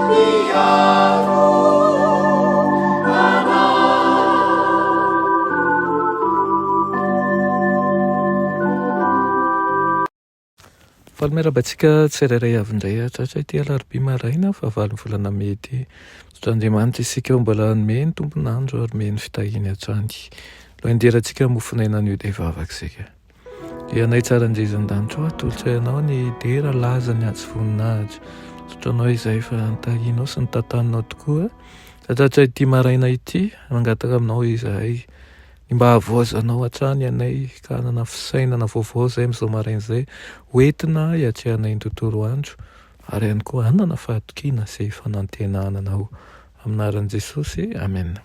Mpiaro anay. Faly miarahaba antsika tsirairay avy indray hatratra ity alarobia maraina fahavalon'ny volana mey ity. Misaotra Andriamanitra isika mbola hanome ny tompon'andro ary omeny fitahiany hatrany. Lohainderantsika mofonaina anio dia hivavaka isika. Ry Anay tsara indrindra an-danitra ô, atolotray anao ny dera, laza, ny ady sy voninahitra. Misaotra anao izay fa nitahianao sy nitantaninao tokoa. Hatratra ity maraina ity, mangataka aminao izahay. Ny mba hahavoazanao hatrany anay ka hanana fisainana vaovao izay amin'izao maraina izay ho entina hiatrehanay ny tontolo andro ary ihany koa hanana fahatokiana sy fanantenana anao. Amin'ny anaran'i Jesosy, Amen.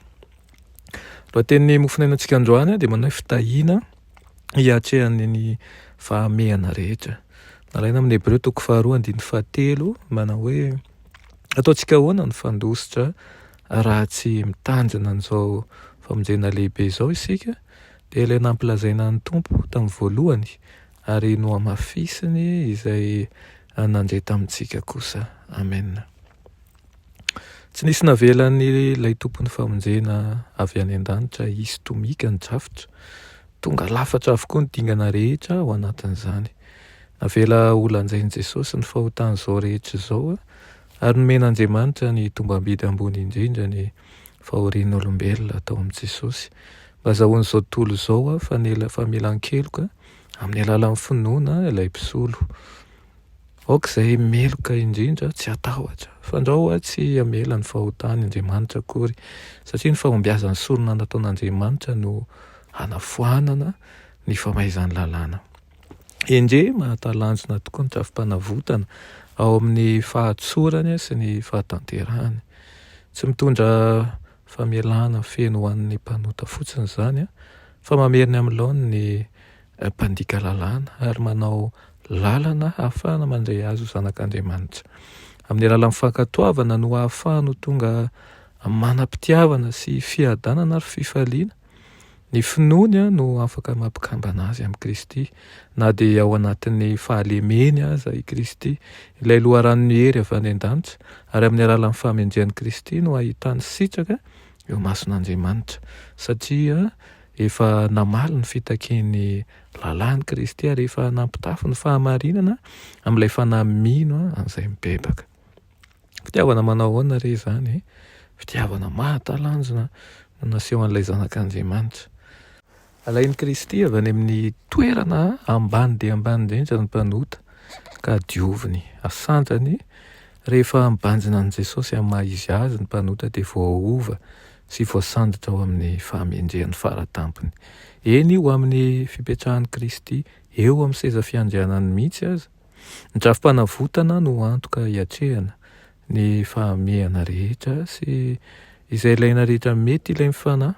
Lohatenin'ny mofonainantsika androany dia manao hoe fitahiana hiatrehany ny fahamehana rehetra. Nalaina amin'ny Hebreo toko faharoa andininy fahatelo manao hoe ataontsika ahoana ny fandositra Raha tsy mitandrina an'izao famonjena lehibe izao isika, dia ilay nampilazaina ny Tompo tamin'ny voalohany ary nohamafisiny izay nandre tamintsika kosa. Amena. Tsy nisy navelan'ilay Tompon'ny famonjena avy any an-danitra hisy tomika ny drafitra. Tonga lafatra avokoa ny dingana rehetra ao anatin'izany. Navela holanjain'i Jesosy ny fahotan'izao rehetra izao Ary nomen'Andriamanitra ny tombam-bidy ambony indrindra ny fahorian'olombelona tao amin'i Jesosy, mba hazahoan'izao tontolo izao famelan-keloka amin'ny alalan'ny finoana ilay Mpisolo. Aoka izay meloka indrindra tsy hatahotra, fandrao tsy hamela ny fahotany Andriamanitra akory, satria ny fahombiazan'ny sorona nataon'Andriamanitra no hanafoanana ny famaizan'ny lalàna. Endrey mahatalanjona tokoa ny drafi-panavotana ao amin'ny fahatsorany sy ny fahatanterahany. Tsy mitondra famelana feno ho an'ny mpanota fotsiny izany, fa mamerina amin'ny laoniny ny mpandika lalàna ary manao lalana hahafahana mandray azy ho zanak'Andriamanitra. Amin'ny alalan'ny fankatoavana no ahafahany ho tonga manam-pitiavana sy fiadanana ary fifaliana. Ny finoany no afaka mampikambana azy amin'i Kristy, na dia ao anatin'ny fahalemeny aza i Kristy, ilay loharanon'ny hery avy any an-danitra, ary amin'ny alalan'ny fahamendrehan'i Kristy no ahitany sitraka eo imason'Andriamanitra, satria efa namaly ny fitakian'ny lalàn'i Kristy ary efa nampitafy ny fahamarinana amin'ilay fanahy mino an'izay mibebaka. Fitiavana manao ahoana re izany e? Fitiavana mahatalanjona no nasehon'ilay Zanak'Andriamanitra. Alain'i Kristy avy any amin'ny toerana ambany dia ambany indrindra ny mpanota ka dioviny, asandrany. Rehefa mibanjina an'i Jesosy amin'ny maha izy azy ny mpanota dia voaova sy voasandotra ao amin'ny fahamendrehany faratampony. Eny, ho amin'ny fipetrahan'i Kristy eo amin'ny seza fiandrianany mihitsy aza. Ny drafi-panavotana no antoka hiatrehana ny fahamehana rehetra sy izay ilaina rehetra mety ilain'ny fanahy.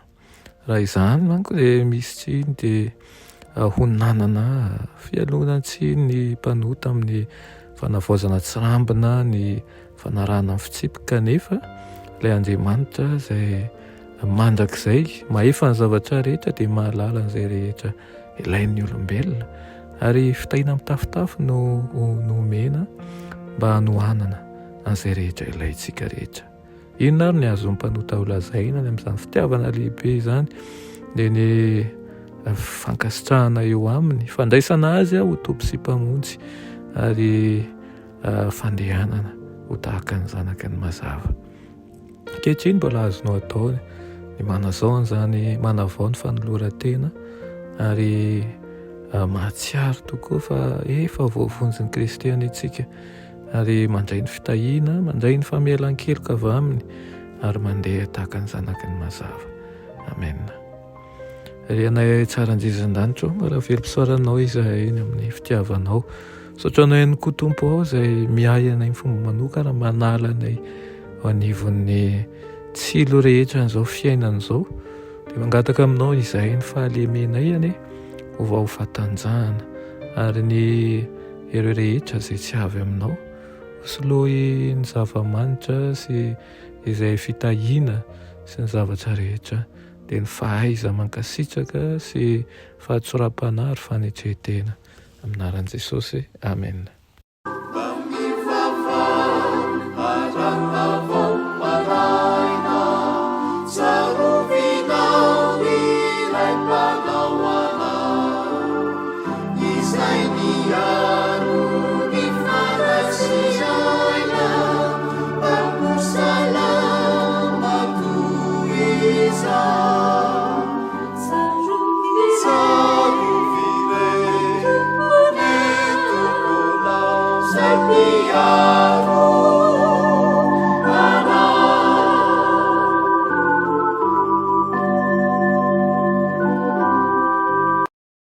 Raha izany manko dia misy tsiny dia ho nanana fialonan-tsiny ny mpanota amin'ny fanavaozana tsirambina ny fanarahana ny fitsipika kanefa ilay Andriamanitra izay mandrakizay mahefa ny zavatra rehetra dia mahalala an'izay rehetra ilain'ny olombelona ary fitahiana mitafotafo no nomena mba hanohanana an'izay rehetra ilaintsika rehetra. Inona ary ny azon'ny mpanota holazaina ny amin'izany fitiavana lehibe izany? Dia ny fankasitrahana eo aminy, fandraisana azy ho tompo sy mpamonjy ary fandehanana ho tahaka ny zanaky ny mazava. Ankehitriny mbola azonao atao ny manazao an'izany, manavao ny fanoloran-tena ary mahatsiaro tokoa fa efa voavonjin'i Kristy anie isika ary mandray ny fitahiana, mandray ny famelan-keloka avy aminy ary mandeha tahaka ny zanaky ny mazava. Amen. Ry Anay tsara indrindra an-danitra ô, mbola velom-pisaoranao izahay ny amin'ny fitiavanao. Misaotra anao ihany koa Tompo ô izay miahy anay amin'ny fomba manokana, manala anay eo anivon'ny tsilo rehetra an'izao fiainana izao. Dia mangataka aminao izahay ny fahalemenay anie ho vao fatanjahana ary ny ireo rehetra izay tsy avy aminao ho soloy ny zava-manitra sy izay fitahiana sy ny zavatra rehetra dia ny fahaiza-mankasitraka sy fahatsoram-panahy ary fanetren-tena. Amin'ny anaran'i Jesosy, amena.